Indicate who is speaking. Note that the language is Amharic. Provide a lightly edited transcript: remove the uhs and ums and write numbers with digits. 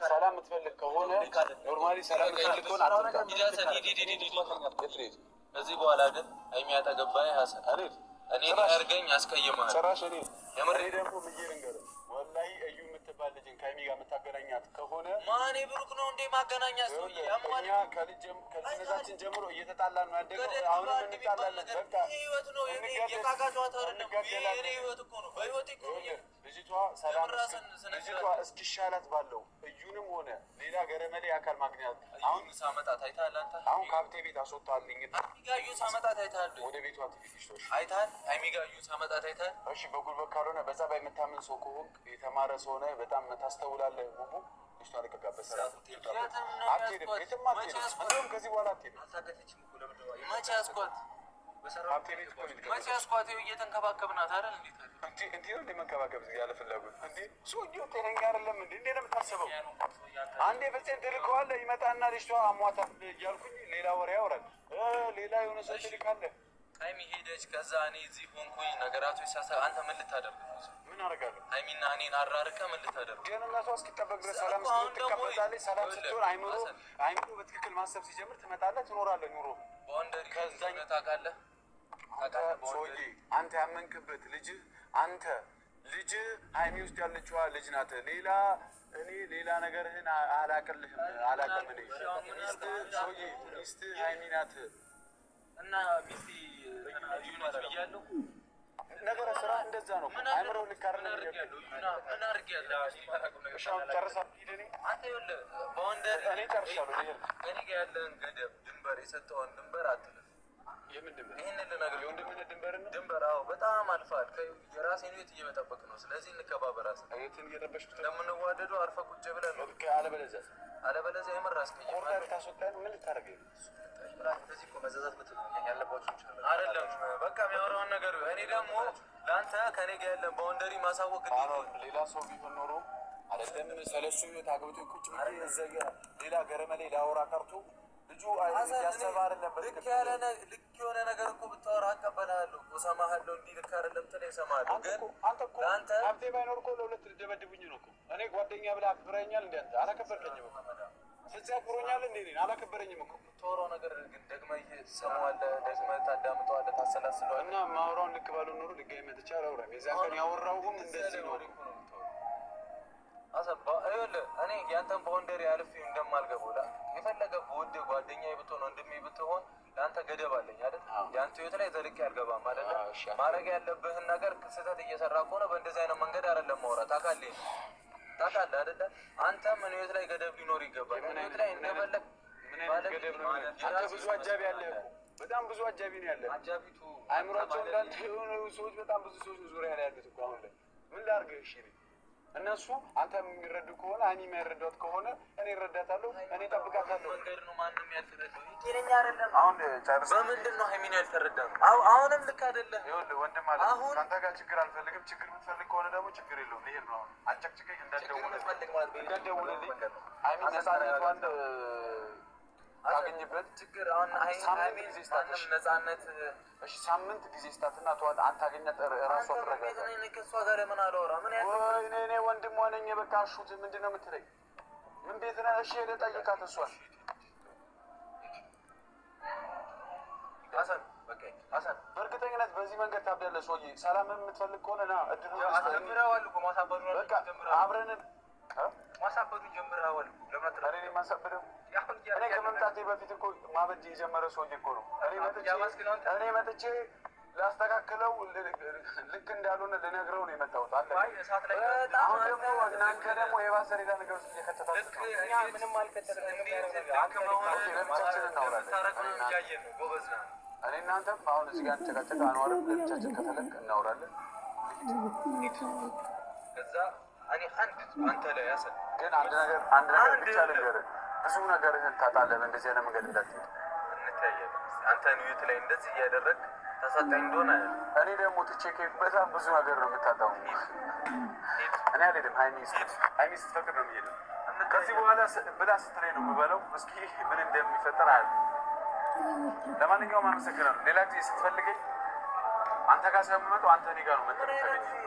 Speaker 1: ሰላም የምትፈልግ ከሆነ normally ሰላም የምትፈልግ ከሆነ
Speaker 2: ከዚህ በኋላ ግን ሀይሚ አጠገባይ ሀሰን እኔ አድርገኝ አስቀይመሃል።
Speaker 1: ጭራሽ እኔ ደግሞ ብዬ ልንገርህ ወላሂ እዩ የምትባል ልጅን ከሀይሚ ጋር የምታገናኛት ከሆነ
Speaker 2: ማን ብሩክ ነው እንዴ ማገናኛት? ሰውዬ
Speaker 1: እኛ ከልጅነታችን ጀምሮ እየተጣላን ነው ያደግነው። አሁንም እንጣላለን። በቃ
Speaker 2: ህይወት ነው የቃቃ ጨዋታ አይደለም። የእኔ ህይወት እኮ ነው። በህይወት እኮ ነው።
Speaker 1: ልጅቷ ሰላም ልጅቷ እስኪሻላት ባለው እዩንም ሆነ ሌላ ገረመሌ አካል ማግኘት
Speaker 2: አሁን ሳመጣ ታይተሃል አንተ።
Speaker 1: አሁን ከሀብቴ ቤት አስወጣልኝ።
Speaker 2: ሀይሚ ጋር እዩን ሳመጣ ታይተሃል።
Speaker 1: ወደ ቤቷ ትሄድ
Speaker 2: አይተሃል። ሀይሚ ጋር እዩን ሳመጣ ታይተሃል።
Speaker 1: እሺ፣ በጉልበት ካልሆነ በጸባይ የምታምን ሰው ከሆንክ የተማረ ሰው ነህ፣ በጣም ታስተውላለህ። ቡቡ ልጅቷ ልቀቃበት። ሰላም አትሄድም፣ የትም አትሄድም። እንደውም ከዚህ በኋላ አትሄድም።
Speaker 2: መቼ ያዝኳት? መቼ ያዝኳት? እየተንከባከብናት አይደል? እንዴት
Speaker 1: እንዲህ ነው እንደ መንከባከብ ያለ ፍላጎት እንዴ! ሰውዬው ጤነኛ አይደለም እንዴ! እንዴ ነው የምታስበው? አንዴ ፍፄን ትልከዋለህ፣ ይመጣና ልጅቷ አሟታል እያልኩኝ ሌላ ወሬ ያወራል። ሌላ የሆነ ሰው ትልካለህ።
Speaker 2: ሀይሚ ሄደች፣ ከዛ እኔ እዚህ ሆንኩኝ። ነገራቶች ሳሳ አንተ ምን ልታደርግ ነው?
Speaker 1: ምን አደርጋለሁ?
Speaker 2: ሀይሚና እኔን አራርቀህ ምን ልታደርግ?
Speaker 1: ደህንነቷ እስኪጠበቅ ድረስ ሰላም ስትሆን ትቀመጣለች። ሰላም ስትሆን አይምሮ አይምሮ በትክክል ማሰብ ሲጀምር ትመጣለህ፣ ትኖራለህ ኑሮ
Speaker 2: boundary ከዛኝ ታውቃለህ።
Speaker 1: ሰውዬ አንተ ያመንክበት ልጅህ አንተ ልጅህ ሀይሚ ውስጥ ያለችዋ ልጅ ናት። ሌላ እኔ ሌላ ነገርህን አላቅልህም አላቅም። እኔ ሚስትህ ሰውዬ ሚስትህ ሀይሚ ናት
Speaker 2: እና ሚስቴ እዩ ናት ብያለሁ።
Speaker 1: ነገረ ስራ እንደዛ ነው። አይምሮ ልክ አይደለም።
Speaker 2: ምን አድርጌያለሁ?
Speaker 1: ጨርሳለሁ። ሂድ። እኔ
Speaker 2: አንተ ይኸውልህ boundary
Speaker 1: እኔ ጨርሻለሁ።
Speaker 2: እኔ ጋር ያለህን ገደብ ድንበር የሰጠውን ድንበር አትለፍ።
Speaker 1: የምን ድንበር?
Speaker 2: ይህንን ልነግርህ
Speaker 1: የወንድምነት ድንበር ነው።
Speaker 2: ድንበር አዎ፣ በጣም አልፈሃል። የራሴን ቤት እየመጠበቅ ነው። ስለዚህ እንከባበር።
Speaker 1: እህትን እየጠበሽኩት ነው።
Speaker 2: ለምንዋደዱ አርፈህ ቁጭ ብለህ ነው።
Speaker 1: አለበለዚያ
Speaker 2: አለበለዚያ የምር አስቀይም
Speaker 1: ቆርጠህ ብታስወጣን ምን ልታደርገኝ ነው?
Speaker 2: አይደለም በቃ የሚያወራውን ነገር እኔ ደግሞ ለአንተ ከኔ ጋር ያለን boundary ማሳወቅ ግዴታ ነው።
Speaker 1: ሌላ ሰው ቢሆን ኖሮ አይደለም ስለሱ ህይወት አግብቶ ቁጭ ብዬ እዛ ሌላ ገረመሌ ላወራ ቀርቶ ልጁ ያሰበ አይደለም።
Speaker 2: ልክ የሆነ ነገር እኮ ብታወራ አቀበልሃለሁ እኮ እሰማሃለሁ። እንዲህ ልክ አይደለም ትለኝ እሰማሃለሁ። ግን
Speaker 1: አንተ እኮ ሀብቴ ባይኖር እኮ ለሁለት ልደበድቡኝ ነው እኮ። እኔ ጓደኛ ብለህ አክብረኸኛል እንደ አንተ አላከበርከኝም እኮ። ፍፄ አክብሮኛል እንደ እኔን አላከበረኝም እኮ።
Speaker 2: የምታወራው ነገር ግን ደግመህ ትሰማዋለህ፣ ደግመህ ታዳምጠዋለህ፣ ታሰላስለዋለህ።
Speaker 1: እና ማውራውን ልክ ባልሆን ኖሮ ድጋሚ መጥቼ አላወራም። የዛን ቀን ያወራሁም እንደዚህ ነው።
Speaker 2: ይኸውልህ እኔ ያንተን boundary አልፌ እንደማልገባው የፈለገ ብወድህ ጓደኛዬ ብትሆን ወንድሜ ብትሆን ለአንተ ገደብ አለኝ አይደል? የአንተ ህይወት ላይ ዘልቄ አልገባም አይደለ? ማድረግ ያለብህን ነገር ስህተት እየሰራ ከሆነ በእንደዚህ አይነት መንገድ አይደለም ማውራት። ታውቃለህ ታውቃለህ አይደለ? አንተም እኔ ህይወት ላይ ገደብ ሊኖር ይገባል። እኔ ህይወት ላይ እንደፈለግ
Speaker 1: ምን አይነት ገደብ ነው? አንተ ብዙ አጃቢ ያለህ እኮ በጣም ብዙ አጃቢ ነው ያለህ።
Speaker 2: አጃቢቱ
Speaker 1: አይምሯቸው እንዳንተ የሆኑ ሰዎች በጣም ብዙ ሰዎች ዙሪያ ላይ ያሉት እኮ አሁን ላይ ምን ላድርግህ? እሺ እነሱ አንተ የሚረዱ ከሆነ እኔ የማይረዷት ከሆነ እኔ እረዳታለሁ፣ እኔ እጠብቃታለሁ።
Speaker 2: መንገድ ነው ማንም ያልተረዳው። ጤነኛ አይደለም።
Speaker 1: አሁን ጨርስ።
Speaker 2: በምንድን ነው ሀይሚን ያልተረዳነው? አሁንም ልክ አይደለም።
Speaker 1: ይኸውልህ ወንድም አለ
Speaker 2: አሁን
Speaker 1: ከአንተ ጋር ችግር አልፈልግም። ችግር የምትፈልግ ከሆነ ደግሞ ችግር የለውም። ልሄድ ነው አሁን። አጨቅጭቀኝ እንዳትደውልልኝ። ሀይሚን ነፃነቷን ታገኝበት
Speaker 2: ችግር አሁን
Speaker 1: ሳምንት ጊዜ ስጣት።
Speaker 2: ማንም ነፃነት
Speaker 1: እሺ፣ ሳምንት ጊዜ ስጣትና ተዋት። አታገኛት፣ እራሷ ትረጋጋ።
Speaker 2: ከእሷ ጋር ለምን አላወራም? ምን ያህል
Speaker 1: ወይኔ እኔ ወንድሟ ነኝ። በቃ አሹት ምንድን ነው የምትለኝ? ምን ቤት ነህ? እሺ ሄደህ ጠይቃት እሷን።
Speaker 2: ሀሰን በቃ ሀሰን
Speaker 1: በእርግጠኝነት በዚህ መንገድ ታብዳለህ ሰውዬ። ሰላም የምትፈልግ ከሆነ ና እድሉን ልስጥህ።
Speaker 2: ጀምረዋል እኮ ማሳበዱን
Speaker 1: በቃ አብረን
Speaker 2: ማሳበዱን ጀምረዋል እኮ ለምን አትረዳም?
Speaker 1: እኔ የማሳብደው እኔ ከመምጣቴ በፊት እኮ ማበድ የጀመረ ሰውዬ እኮ ነው። እኔ መጥቼ ላስተካክለው ልክ እንዳልሆነ ልነግረው ነው የመጣሁት። አሁን ደግሞ እናንተ ደግሞ የባሰ ሌላ ነገር ውስጥ እየከተታችሁ ለብቻችን እናወራለን። እኔ እናንተም አሁን እዚህ ጋር እንጨቃጨቅ አንዋርም። ለብቻችን ከፈለግ እናወራለን።
Speaker 2: ከዛ እኔ አንድ አንተ ላይ ያሰ
Speaker 1: ግን አንድ ነገር አንድ ነገር ብቻ ልንገርህ፣ ብዙ ነገርህን ታጣለህ። በእንደዚህ አይነት መንገድ እንዳትሄድ።
Speaker 2: እንተያያለን። አንተ ህይወት ላይ እንደዚህ እያደረግህ ታሳጣኝ እንደሆነ
Speaker 1: እኔ ደግሞ ትቼ ከሄድኩ በጣም ብዙ ነገር ነው የምታጣው። እኔ አልሄድም። ሀይሚ ስትፈቅድ ነው የሚሄደው። ከዚህ በኋላ ብላ ስትለኝ ነው የምበለው። እስኪ ምን እንደሚፈጠር አያለሁ። ለማንኛውም አመሰግናለሁ። ሌላ ጊዜ ስትፈልገኝ አንተ ጋር ሳይሆን የምመጣው አንተ እኔ ጋር ነው መጥተህ የምታገኘኝ።